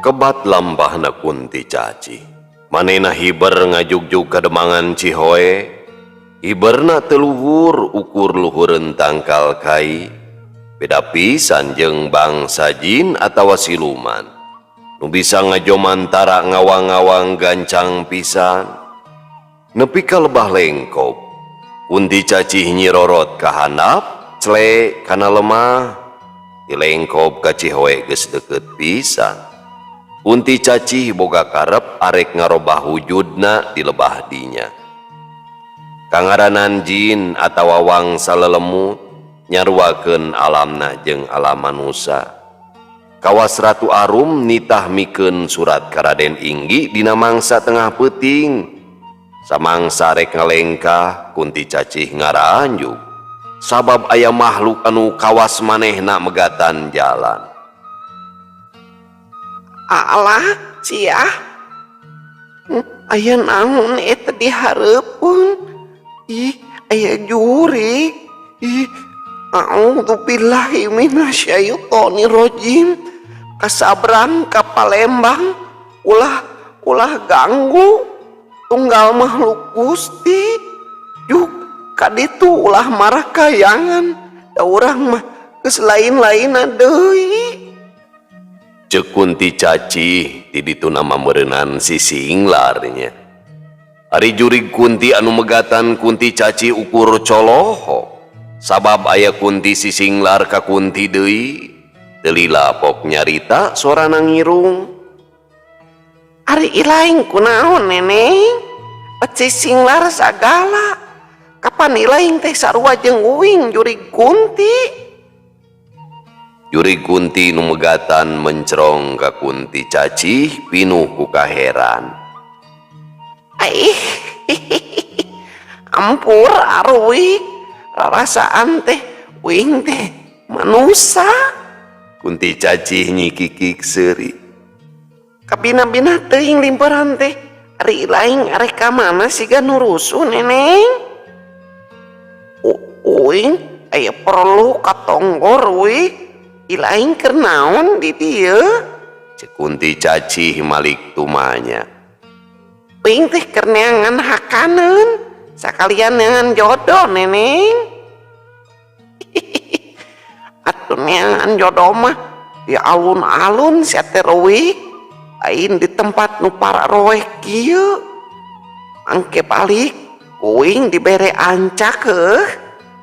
Kebat lampahna Kunti Cacih. Manehna hiber ngajugjug kademangan Cihoe. Hiberna teu luhur ukur luhureun tangkal kai. Beda pisan jeung bangsa jin atawa siluman. Nu bisa ngajomantara ngawang-ngawang gancang pisan. Nepi ka lebah lengkob. Kunti Cacih nyirorot ka handap, cle kana lemah. Ti lengkob ka Cihoe geus deukeut pisan. Kunti Cacih boga karep arek ngarobah wujudna di lebah dinya. Kangaranan jin atawa wangsa lelemut nyaruakeun alamna jeung alam manusa. Kawas Ratu Arum nitah mikeun surat ka Raden Inggi dina mangsa tengah peuting. Samangsa rek ngalengkah Kunti Cacih ngaranjug. Sabab aya makhluk anu kawas manehna megatan jalan. Alah, sia. Aya naon eta di hareupeun? Ih, aya jurig. Ih, a'udzubillahi minasyaitonirrajim. Kasabrang ka Palembang, ulah ulah ganggu tunggal makhluk Gusti. Juk kaditu ulah marakayangan. Da urang mah geus lain-lainna deui. Ceuk Kunti Cacih ti dituna mameureunnan si Singlarnya. Ari jurig Kunti anu megatan Kunti Cacih ukur coloho. Sabab aya Kunti si Singlar ka Kunti deui. Teu lila pok nyarita sorana ngirung. Ari ilaing kunaon, Neneng? Peci Singlar sagala. Kapan ilaing teh sarua jeung uing jurig Kunti? Jurig Kunti nu megatan mencerong ka Kunti Cacih pinuh ku kaheran. Aih, ampur aruik, rarasaan teh uing teh manusa. Kunti Cacih nyikikik seuri. Kabina-bina teuing limperan teh. Ari ilaing arek ka mana siga nu rusuh, Neneng? Uing aya perlu ka Tonggor wih. Ilaing keur naon di dieu? Ceuk Kunti Cacih malik tumanya. Uing teh keur neangan hakaneun, sakalian neangan jodoh, Neneng. Atuh neangan jodoh mah di alun-alun sia teh, Reuwik. Lain di tempat nu pararoek kieu. Angke balik uing dibere ancak heuh.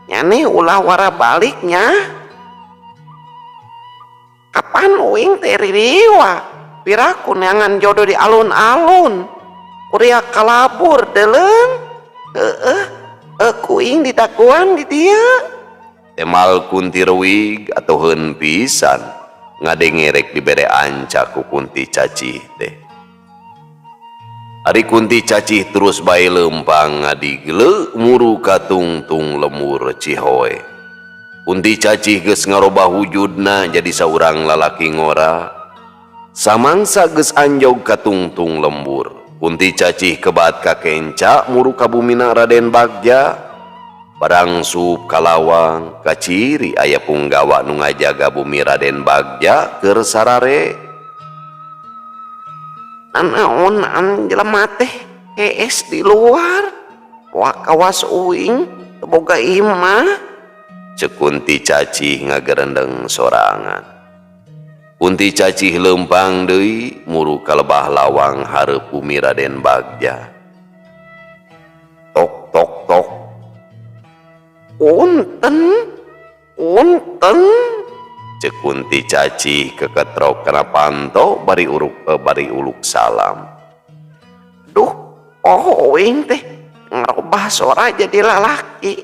Nyane ulah wara baliknya. Kapan uing teh ririwa? Piraku neangan jodoh di alun-alun. Kuria kalabur deleung. Heeh, kuing didagoan di dieu. Temal Kunti Reuwig atoheun pisan ngadenge rek dibere ancak ku Kunti Cacih teh. Ari Kunti Cacih terus bae leumpang ngadigle muru ka tungtung lembur Cihoe. Kunti Cacih geus ngarobah wujudna jadi saurang lalaki ngora. Samangsa geus anjog ka tungtung lembur, Kunti Cacih kebat ka kenca muru ka bumina Raden Bagja. Barang sup ka lawang kaciri aya punggawa nu ngajaga bumi Raden Bagja keur sarare. Nanaonan jelema teh hees di luar. Wah, kawas uing teu boga imah. Ceuk Kunti Cacih ngagerendeng sorangan. Kunti Cacih leumpang deui muru ka lebah lawang hareup bumi Raden Bagja. Tok tok tok. Punten, punten. Ceuk Kunti Cacih keketrok kana panto bari uluk salam. Duh, oh uing teh ngarobah sora jadi lalaki.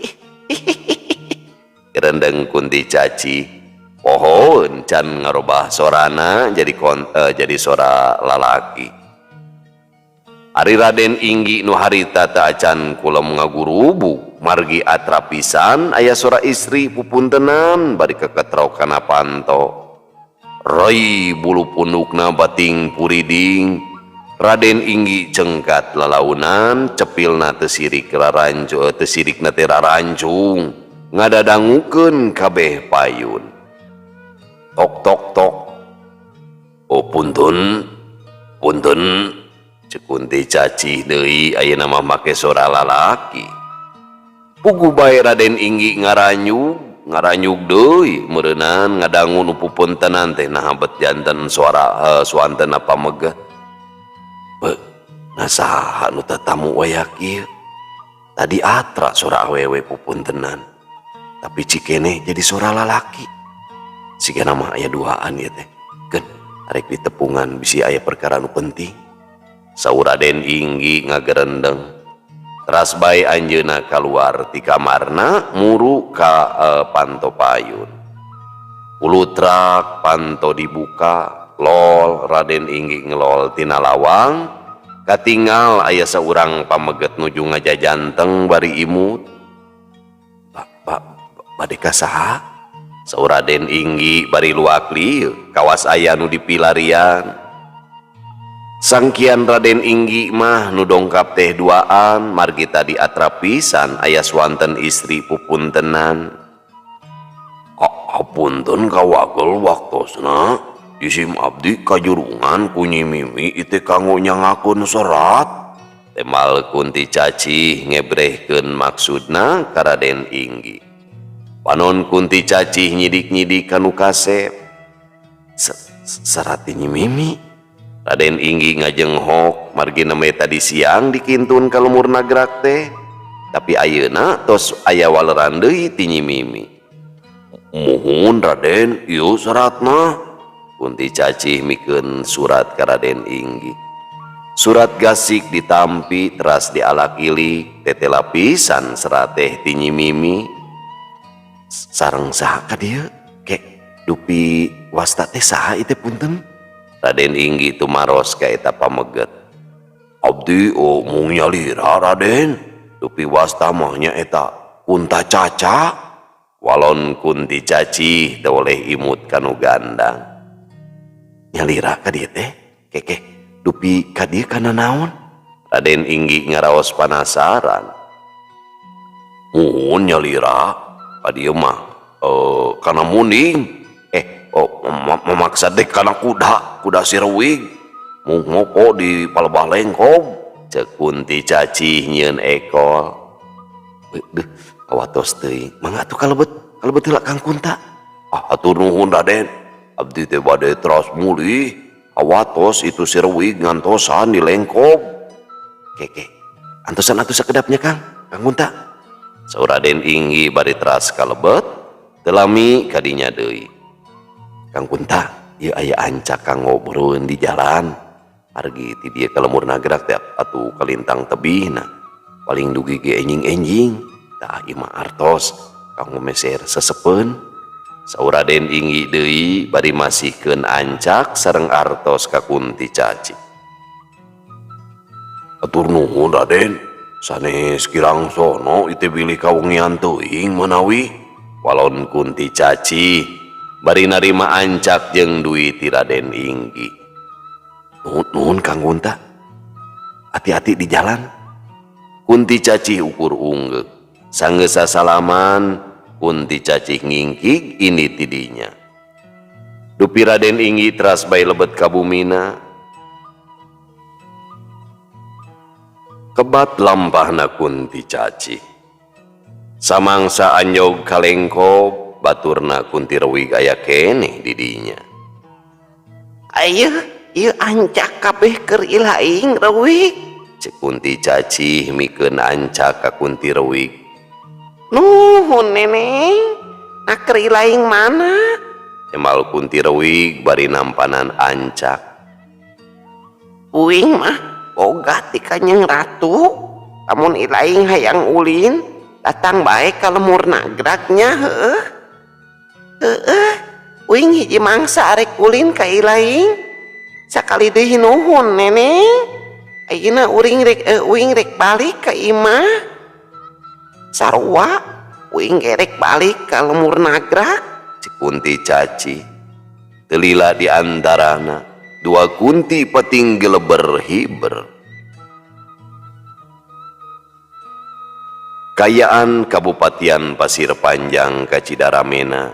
Gerendeng Kunti Cacih pohoeun can ngarobah sorana jadi sora lalaki. Ari Raden Inggi nu harita teu acan kulem ngagurubug margi atrap pisan aya sora istri pupuntenan bari keketrok kana panto. Rai bulu pundukna bating puriding. Raden Inggi cengkat lalaunan cepilna teu sirik rarancu teu sirikna teh rarancung ngadadangukeun kabeh payun. Tok tok tok. Oh. Punten, punten, cek Kunti Cacih deui ayeuna mah make sora lalaki. Puguh bae Raden Inggi ngaranyug, ngaranyug deui meureunan ngadangu nu pupuntenan teh naha bet janten suara suantenna pameget. Beuh, nah saha nu tatamu waya kieu? Tadi atra sora awewe pupuntenan, tapi cikene jadi sora lalaki. Sigana mah aya duaan ieu teh. Keun arek ditepungan bisi aya perkara nu penting. Saur Raden Inggi ngagerendeng. Teras bae anjeunna kaluar ti kamarna muru ka panto payun. Ulutrak panto dibuka, lol Raden Inggi ngelol tina lawang. Katingal aya saurang pameget nuju ngajajanteng bari imut. Bade ka saha? Saur Raden Inggi bari luak lieu, kawas aya nu dipilarian. Sangkian Raden Inggi mah nu dongkap teh duaan, margi tadi atrap pisan aya swanten istri pupuntenan. Hapunten kawagel waktosna. Isim abdi kajurungan ku Nyi Mimi ite kanggo nyangakeun serat. Temal Kunti Cacih ngebrehkeun maksudna ka Raden Inggi. Panon Kunti Cacih nyidik-nyidik kanu kasep. Serat Nyi Mimi. Raden Inggi ngajenghok margi nembe tadi siang dikintun ka lemur nagrak teh. Tapi ayeuna tos aya waleran deui ti Nyi Mimi. Muhun Raden, ieu seratna. Kunti Cacih mikeun surat ka Raden Inggi. Surat gasik ditampi teras dialak-ilik tetela pisan serat teh ti Nyi Mimi. Sareng saha ka dieu? Kek dupi wasta teh saha ieu teh punten? Raden Inggi tumaros ka eta pameget. Abdi oh mung nyalira Raden. Dupi wasta mah nya eta Kunta Caca. Walon Kunti Cacih teu oleh imut kanu gandang. Nyalira ka dieu teh? Kekeh dupi ka dieu kana naon? Raden Inggi ngaraos panasaran. Muhun nyalira ka dieu mah kana munding. Memaksa deh kana kuda, kuda sirwig. Mung ngoko di palebah lengkob. Cek Kunti Cacih nyieun ekol. Duh, awatos teuing. Mangga atuh kalebet, kalebet heula Kang Kunta. Ah, atur nuhun Raden. Abdi teh bade teras mulih. Awatos itu sirwig ngantosan di lengkob. Keke, antosan atuh sakedapnya Kang, Kang Kunta. Saur Raden Inggi bari teras kalebet, teu lami kadinya deui. Kang Kunta, ieu aya ancak kang ngobrol di jalan. Argi ti dieu ka lemur nagrak teh atuh kalintang tebihna. Paling dugi ge enjing-enjing. Tah ieu mah artos kanggo meser sesepeun. Saur Raden Inggi deui bari masihkeun ancak sareng artos ka Kunti Cacih. Atur nuhun Raden, sanes kirang sono ieu teh bilih kawengian teuing manawi. Walon Kunti Cacih bari narima ancak jeung duit ti Raden Inggi. Nuhun, nuhun Kang Kunta. Hati-hati di jalan. Kunti Cacih ukur unggeuk. Sanggeus sasalaman Kunti Cacih ngingkig ini tidinya. Dupi Raden Inggi teras bae lebet ka bumina. Kebat lampahna Kunti Cacih. Samangsa anjog kalengkob baturna Kunti Rewig aya keneh di dinya. Ayeuna ieu ancak kabeh keur ilaing Rewig. Cek Kunti Cacih mikeun ancak ka Kunti Rewig. Nuhun neneng, nah keur ilaing mana? Emal Kunti Rewig bari nampanan ancak. Uing mah boga ti Kanjeng Ratu, lamun ilaing hayang ulin datang bae ka lemur nagragnya heueuh. Heueuh, uing hiji mangsa arek ulin ka ilaing. Sakali deui nuhun neneng. Ayeuna uing rek balik ka imah. Sarua uing gerek balik ka lemur nagrak. Cek Kunti Cacih. Teu lila di antarana dua kunti pating geleber hiber. Kayaan Kabupatian Pasir Panjang ka Cidaramena.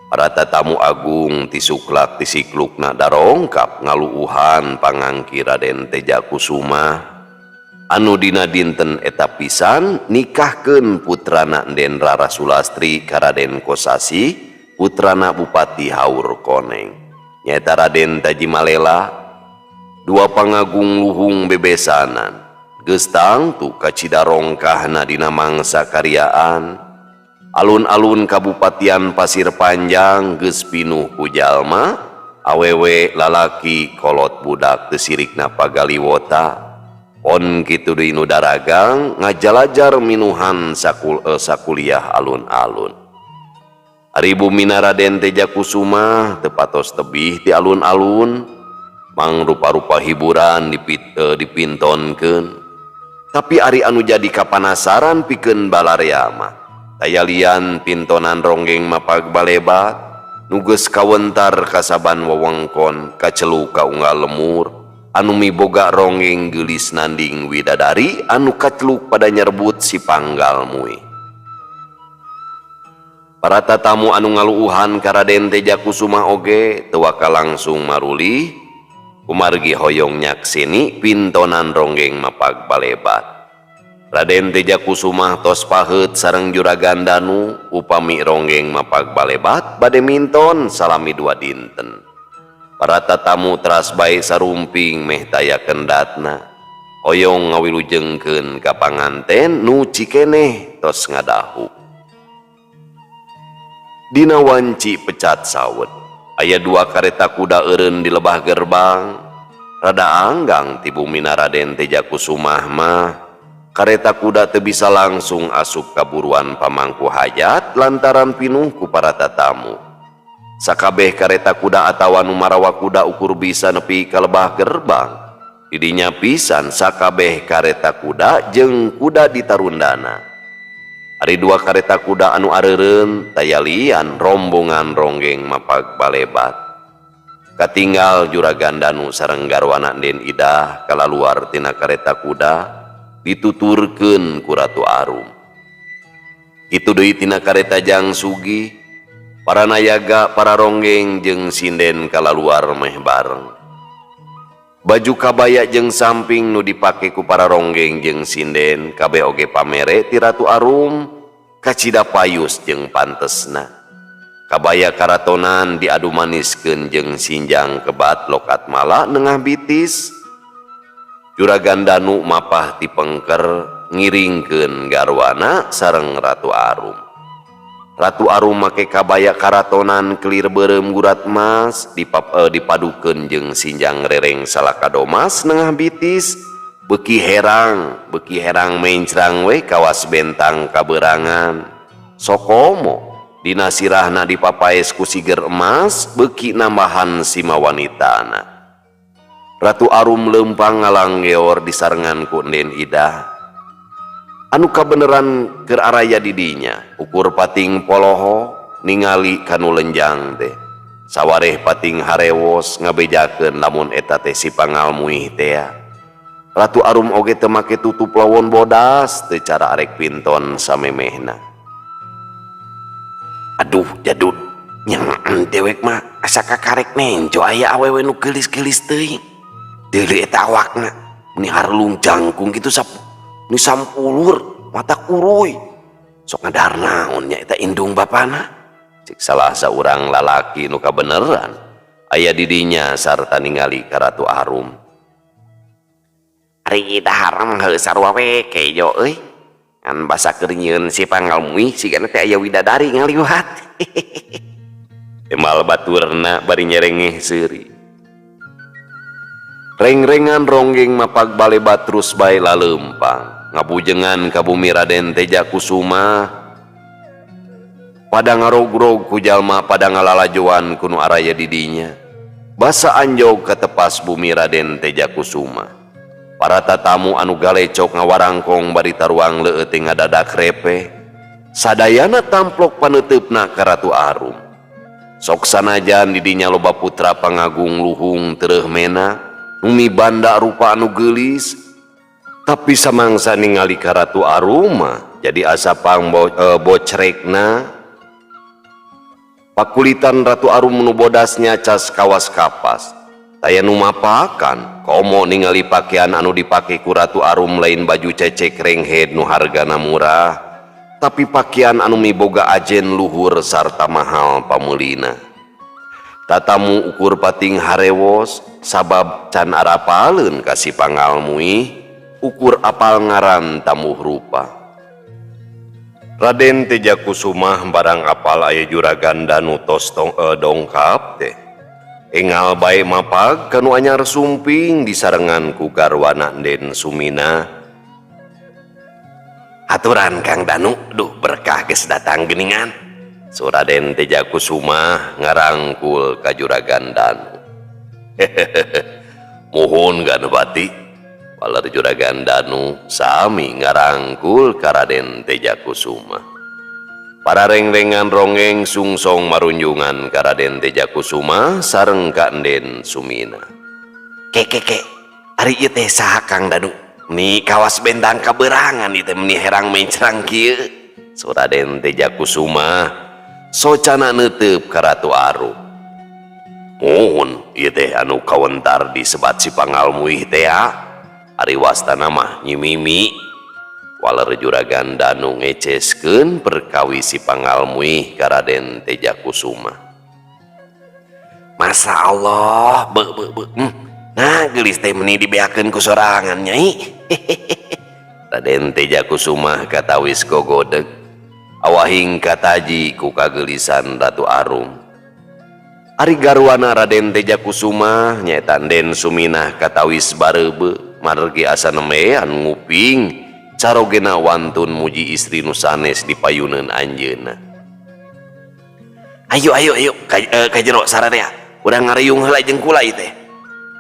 Para tatamu agung ti suklak ti siklukna darongkap ngaluuhan pangangki Raden Teja Kusuma anu dina dinten eta pisan nikahkeun putrana Enden Rara Sulastri ka Raden Kosasih, putrana Bupati Haur Koneng, nyaeta Raden Tajimalela. Dua pangagung luhung bebesanan geus tangtu kacida rongkahna dina mangsa kariaan. Alun-alun Kabupatian Pasir Panjang geus pinuh ku jalma, awewe, lalaki, kolot, budak, teu sirikna pagaliwota. On kitu deui nu daragang ngajalajar minuhan sakuliah alun-alun. Ari bumina Raden Teja Kusuma teu patos tebih ti alun-alun, mangrupa-rupa hiburan dipintonkeun. Tapi ari anu jadi kapanasaran pikeun balarea mah taya lian pintonan ronggeng mapag balebat nu geus kawentar kasaban wewengkon, kaceluk ka unggal lemur, anu miboga ronggeng geulis nanding widadari anu kaceluk pada nyerbut si panggal muih. Para tatamu anu ngaluuhan ka Raden Teja Kusuma oge teu waka langsung marulih kumargi hoyong nyakseni pintonan ronggeng mapag balebat. Raden Teja Kusuma tos paheut sareng Juragan Danu upami ronggeng mapag balebat bade minton salami 2 dinten. Para tatamu teras bae sarumping meh taya kendatna hoyong ngawilujengkeun ka panganten nu cikeneh tos ngadahu. Dina wanci pecat sawet aya dua kareta kuda eureun di lebah gerbang. Rada anggang ti bumina Raden Teja Kusumah mah, kareta kuda teu bisa langsung asup ka buruan pamangku hajat lantaran pinuh ku para tatamu. Sakabeh kareta kuda atawa nu marawa kuda ukur bisa nepi ka lebah gerbang. Didinya pisan sakabeh kareta kuda jeung kuda ditarundana. Ari dua kareta kuda anu areureun taya lian rombongan ronggeng mapag balebat. Katinggal Juragan Danu sareng garwana Den Idah kalaluar tina kareta kuda, dituturkeun ku Ratu Arum. Kitu deui tina kareta Jang Sugih, para nayaga, para ronggeng jeung sinden kalaluar meh bareng. Baju kabaya jeung samping nu dipake ku para ronggeng jeung sinden kabeh oge pamere ti Ratu Arum, kacida payus jeung pantesna. Kabaya karatonan diadu maniskeun jeung sinjang kebat lokat mala nengah bitis. Juragan Danu mapah ti pengker ngiringkeun garwana sareng Ratu Arum. Ratu Arum make kabaya karatonan kelir beureum gurat emas dipadukeun jeung sinjang rereng salaka domas nengah bitis. Beuki herang, beuki herang mencrang we kawas bentang kaberangan. Sokomo dina sirahna dipapaes ku siger emas, beuki nambahan simawanitana. Ratu Arum leumpang ngalanggeor disarengan ku Enden Idah anu kabeneran keur araya di dinya ukur pating poloho ningali kanu lenjang teh. Sawareh pating harewos ngabejakeun lamun eta teh si pangalmuih tea. Ratu Arum oge teu make tutup lawon bodas, teu cara arek pinton samemehna. Aduh, jadud, nyang dewek mah asa kakarek nenjo aya awewe nu geulis-geulis teuing. Deuleu eta awakna, meni harlung jangkung kitu sap ni sampulur mata kuruy. Sok ngadahar naon nya eta indung bapana? Cek salah saurang lalaki nu kabeneran aya di dinya sarta ningali ka Ratu Arum. Ari dahar mah heuh sarua we kejo euy. Ngan basa keur nyieun si pangalmuih sigana teh aya widadari ngaliwat. Emal baturna bari nyerengeh seuri. Rengrengan ronggeng mapag balebat terus bae laleumpang ngabujengan ka bumi Raden Teja Kusuma, pada ngarogrog ku jalma, pada ngalalajoan ku nu araya di dinya. Basa anjog ka tepas bumi Raden Teja Kusuma, para tatamu anu galecok ngawarangkong bari taruang leutik ngadadak repe. Sadayana tamplok paneuteup ka Ratu Arum. Sok sanajan di dinya loba putra pangagung luhung tereuh mena nu mibanda rupa anu geulis, tapi samangsa ningali ka Ratu Arum mah jadi asa pang bocrekna. Pakulitan Ratu Arum nu bodas nyacas kawas kapas. Taya nu mapakan, komo ningali pakaian anu dipake ku Ratu Arum lain baju cecek renghed nu hargana murah, tapi pakaian anu miboga ajen luhur sarta mahal pameulina. Tatamu ukur pating harewos sabab can arapaleun ka si Pangalmuih, ukur apal ngaran tamuh rupa. Raden Teja Kusumah barang apal aya Juragan Danu tos dongkap teh. Engal bae mapag kanu anyar sumping disarengan ku garwana Den Sumina. Aturan Kang Danu, duh berkah geus datang geuningan. Saur Raden Teja Kusumah ngarangkul ka Juragan Danu. Muhun Ganpati. Waler Juragan Danu sami ngarangkul ka Raden Teja Kusuma. Para rengrengan ronggeng sungsong marunjungan ka Raden Teja Kusuma sareng ka Enden Sumina. Ke ke ke, ari ieu teh saha Kang Danu? Meni kawas bentang kaberangan ieu teh meni herang mencrang kieu. Saur Raden Teja Kusuma socana neuteup ka Ratu Arum. Muhun ieu teh anu kawentar disebat si Pangalmuih teh. Ari wastana mah Nyi Mimi. Waler Juragan Danu ngeceskeun perkawi si Pangalmuih ka Raden Teja Kusuma. Masya Allah, be be be. Nah, geulis teh meni dibeakeun ku sorangan nyai. Raden Teja Kusuma katawis gogodeg. Awahing kataji ku kageulisan Ratu Arum. Ari garwana Raden Teja Kusuma nyaeta Den Suminah katawis bareube margi asa nembean nguping carogena wantun muji istri nu sanes dipayuneun anjeunna. Ayo ayo ayo ka jero sararea. Urang ngariung heula jeung kula ieu teh.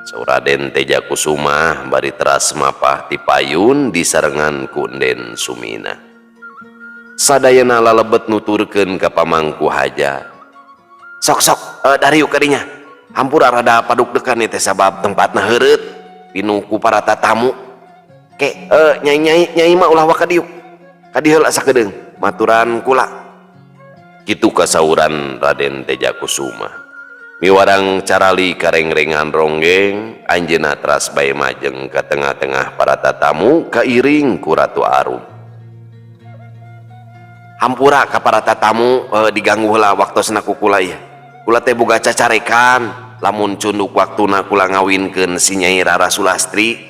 Saur Raden Teja Kusuma bari teras mapah ti payun disarengan ku Den Sumina. Sadayana lalebet nuturkeun ka pamangku hajat. Sok sok dariuk ka dinya. Hampura rada paduk-dekan ieu teh sabab tempatna heureut pinuh ku para tatamu. Ke nyai nyai nyai mah ulah waka diuk. Ka dieu heula sakedeung maturan kula. Kitu kasauran Raden Teja Kusuma. Miwarang carali karengrengan ronggeng anjeunna teras bae majeng ka tengah-tengah para tatamu kairing ku Ratu Arum. Hampura ka para tatamu diganggu heula waktosna ku kula ieu. Kula teh boga cacarekan lamun cunduk waktuna kula ngawinkeun si Nyai Rara Sulastri.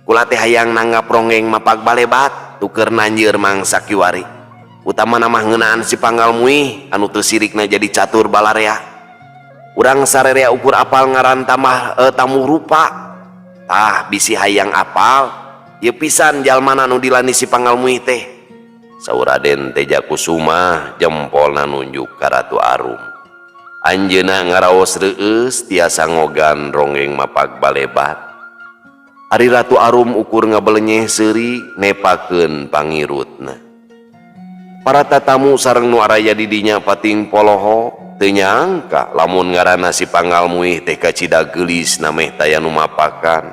Kula teh hayang nanggap ronggeng mapag balebat tuker nanjeur mangsa kiwari. Utamana mah ngeunaan si Pangalmuih anu teu sirikna jadi catur balarea. Urang sarerea ukur apal ngaran tambah tamu rupa. Tah bisi hayang apal ieu pisan jalmana nu dilani si Pangalmuih teh. Saur Raden Teja Kusuma jempolna nunjuk ka Ratu Arum. Anjeunna ngaraos reueus tiasa ngogan ronggeng mapag balebat. Ari Ratu Arum ukur ngabelenyeh seuri nepakeun pangirutna. Para tatamu sareng nu araya di dinya pating poloho teu nyangka lamun ngaranna si Pangalmuih teh kacida geulis nameh taya nu mapakan.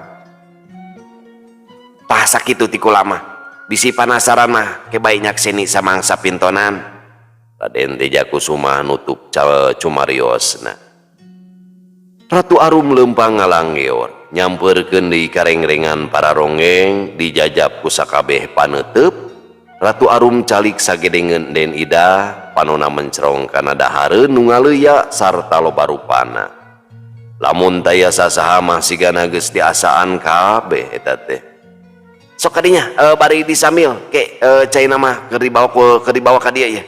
Tah sakitu ti kula mah. Bisi panasaran mah ke bae nyakseni samangsa pintonan. Raden Teja Kusuma nutup cumariosna. Ratu Arum leumpang ngalanggeor, nyampeurkeun deui karengrengan para ronggeng dijajab ku sakabeh paneuteub. Ratu Arum calik sagedengeun Den Ida, panona mencrong kana dahareun nu ngaleuya sarta loba rupana. Lamun taya sasaha mah sigana geus diasaan kabeh eta teh. Sok kadinya bari disamil ke caina mah keur dibawa ku keur dibawa ka dieu ieu.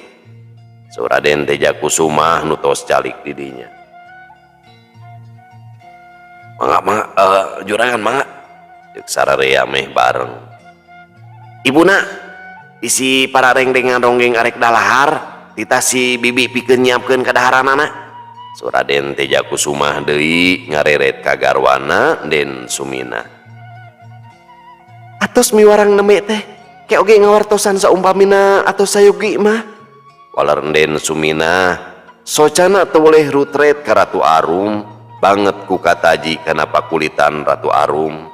Saur Raden Teja Kusuma nu tos calik di dinya. Mangga mangga juragan mangga. Ceuk sararea meh bareng. Ibuna isi para rengrengan ronggeng arek dalahar tita si bibi pikeun nyiapkeun kadaharanana. Saur Raden Teja Kusuma deui ngareret ka garwana Den Sumina. Atos miwarang nembe teh ke oge ngawartosan saumpamina atos sayogi mah. Waler Den Sumina socana teu boleh rutret ka Ratu Arum banget ku kataji kana pakulitan Ratu Arum.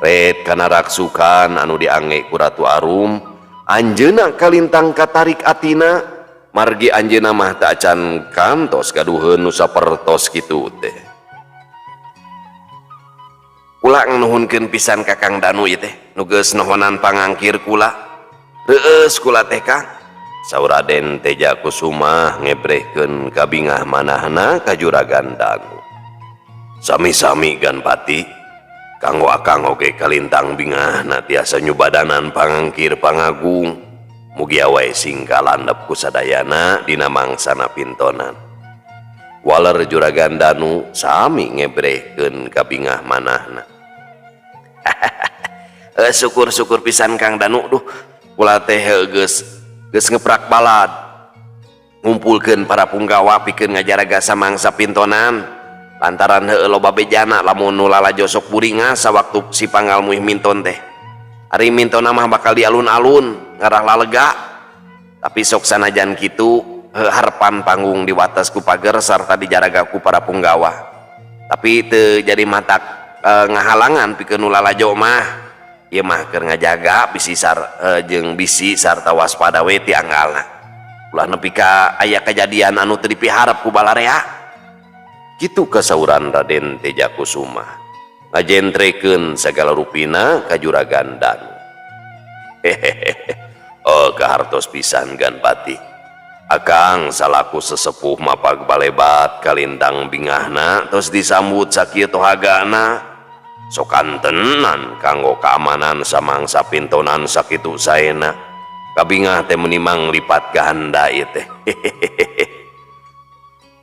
Ret kana raksukan anu diangge ku Ratu Arum anjeunna kalintang katarik atina. Margi anjeunna mah teu acan kantos gaduheun nu sapertos kitu teh. Kula ngnuhunkeun pisan ka Kang Danu ieu teh nu geus nohonan pangangkir kula. Reueus kula teh, Kang. Saur Raden Teja Kusuma ngebrehkeun kabingah manahna ka Juragan Danu. Sami-sami, Ganpati, kanggo akang oge kalintang bingahna tiasa nyubadanan pangangkir pangagung. Mugia wae sing kalandep ku sadayana dina mangsana pintonan. Waler Juragan Danu sami ngebrehkeun kabingah manahna. Eh, syukur-syukur pisan, Kang Danu. Duh, kula teh geus geus ngeprak balad ngumpulkeun para punggawa pikeun ngajaraga samangsa pintonan, lantaran heueuh loba bejana lamun nu lalajo sok buringas sawaktu si Panggal Muih minton teh. Ari mintonna mah bakal di alun-alun ngarah lalega, tapi sok sanajan kitu heuh harepan panggung diwates ku pager sarta dijaraga ku para punggawa, tapi teu jadi matak ngahalangan pikeun nu lalajo mah. Ieu mah keur ngajaga bisi jeung bisi sarta waspada we ti anggalna, ulah nepi ka aya kajadian anu teu dipiharep ku balarea. Kitu kasauran Raden Teja Kusuma ngajentrekeun sagala rupina ka Juragan Danu. Hehehe, oh, kahartos pisan, Ganpati. Akang salaku sesepuh mapag balebat kalintang bingahna tos disambut sakieu tohagana. Sokan tenan kanggo keamanan samangsa pintonan sakitu saena. Kabingah teh menimang lipat ganda ieu teh. Hehehe.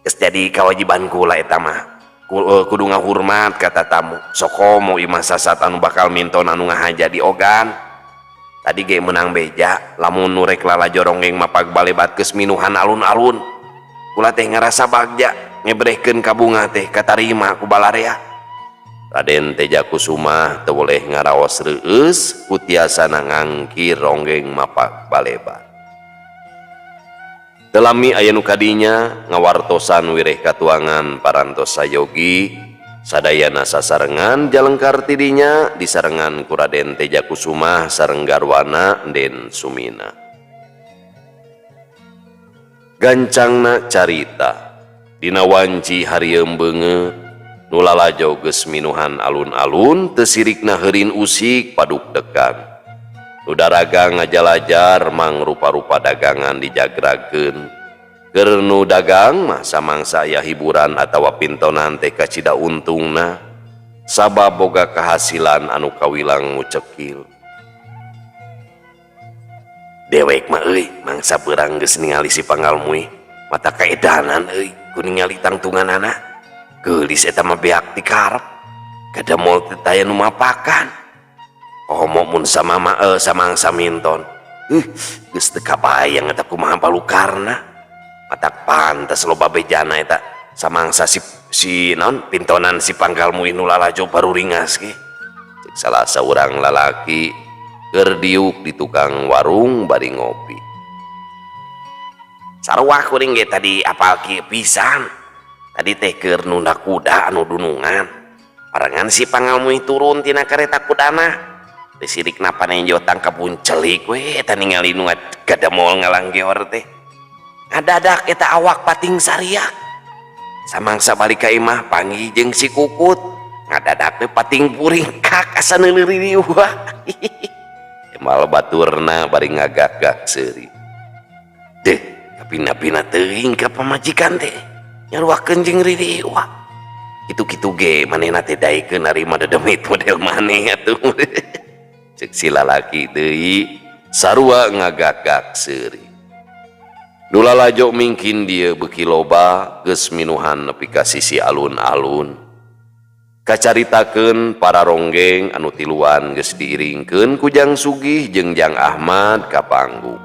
Geus jadi kewajiban kula eta mah. Kudu ngahurmat ka tatamu. Sokomo imah sasat anu bakal minton anu ngahaja diogan. Tadi ge menang beja lamun nu rek lalajo ronggeng mapag balebat geus minuhan alun-alun. Kula teh ngarasa bagja ngebrehkeun kabunga teh katarima ku balarea. Raden Teja Kusuma teu boleh ngaraos reueus ku tiasana ngangkir ronggeng mapag balebat. Teu lami aya nu kadinya ngawartosan wireh katuangan parantos sayogi sadayana sasarengan jalengkar tidinya disarengan ku Raden Teja Kusuma sareng garwana Den Sumina. Gancangna carita dina wanci harieum beungeut nu lalajo geus minuhan alun-alun teu sirikna heurin usik paduk dekan. Nu daragang ngajalajar mangrupa-rupa dagangan dijagrakeun. Keur nu dagang mah samangsa aya hiburan atawa pintonan teh kacida untungna, sabab boga kahasilan anu kawilang ngucekil. Dewek mah euy mangsa beurang geus ningali si Panggal Muih mata kaedanan euy ku ningali tangtunganana. Geulis eta mah beak ti karep. Kadamol teh taya nu mapakan. Komo mun samangsa minton. Geus teu kabayang eta kumaha palukarna. Matak pantes loba bejana eta samangsa si naon pintonan si Panggal Muih nu lalajo baru ringas ge. Cek salah saurang lalaki keur diuk di tukang warung bari ngopi. Sarua kuring ge tadi apal kieu pisan. Tadi teh keur nunda kuda anu dunungan. Barengan si Panggal Muih turun tina kareta kudana. Disirikna panenjo tangkap buncelik we eta ningali nu gadamol ngalanggeor teh. Ngadadak eta awak pating sariak. Samangsa balik ka imah panggih jeung si Kukut. Ngadadak teh pating puringkak asa neuleuh riweuh. Emal baturna bari ngagak-gak seuri. Deh, kapina-pina teuing ka pamajikan teh. Nyaruakeun jeung ririwah. Kitu-kitu ge manehna teh daekeun narima dedemit model maneh atuh. Cek si lalaki deui sarua ngagak-gak seuri. Nu lalajo mingkin dieu beuki loba geus minuhan nepi ka sisi alun-alun. Kacaritakeun para ronggeng anu tiluan geus diiringkeun ku Jang Sugih jeung Jang Ahmad ka panggung.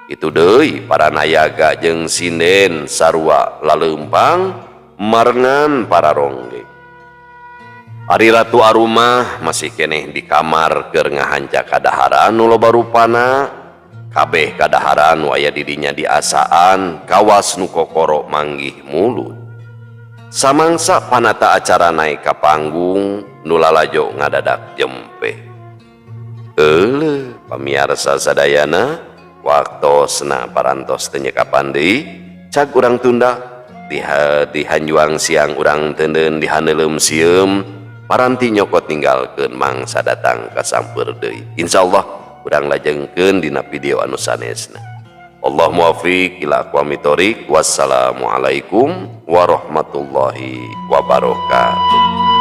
Itu deui para nayaga jeung sinden sarua laleumpang marengan para ronggeng. Ari Ratu Arumah masih keneh di kamar keur ngahanca kadaharan nu loba rupana. Kabeh kadaharan nu aya di dinya diasaan kawas nu kokoro manggih mulut. Samangsa panata acara naik ka panggung nu lalajo ngadadak jempe. Euleuh, pamiarsa sadayana. Waktosna parantos teu nyekapan deui. Cag urang tunda di hanjuang siang urang teuneun, di haneuleum sieum paranti nyokot ninggalkeun mangsa datang kasampeur deui. Insyaallah urang lajengkeun dina video anu sanesna. Allah muwafiq ila aqwamit thoriq. Wassalamualaikum warahmatullahi wabarakatuh.